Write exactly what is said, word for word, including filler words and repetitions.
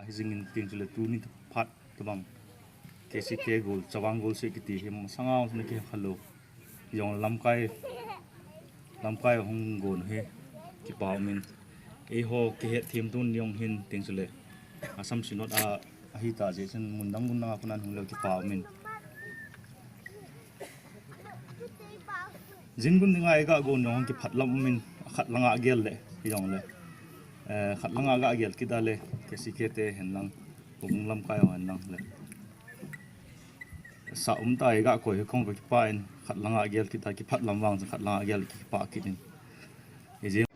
Jingin tin chule tuni phat tabang K C K gol, Chavang gol se kiti hi masanga na kihe khalou. Jong lamkai, lamkai hung gon hi kipa umin. Eiho kihet thim tun jong hin tin chule Assam Synod a, ahi ta jeh chun mun dang mun dang a kunan hung leu kipa umin. Jin gun dinga iga gon jong kiphat lam umin, khat langa gel le, hi jong le. Eh, khat langa ga gel kit a le, K C K te hen lang, Houbung lamkai ho hen lang le. Sa um ta iga koi hi kong ka kipa in, khat langa gel kit a, kiphat lam vang, khat langa gel kipa kit in. Ijin.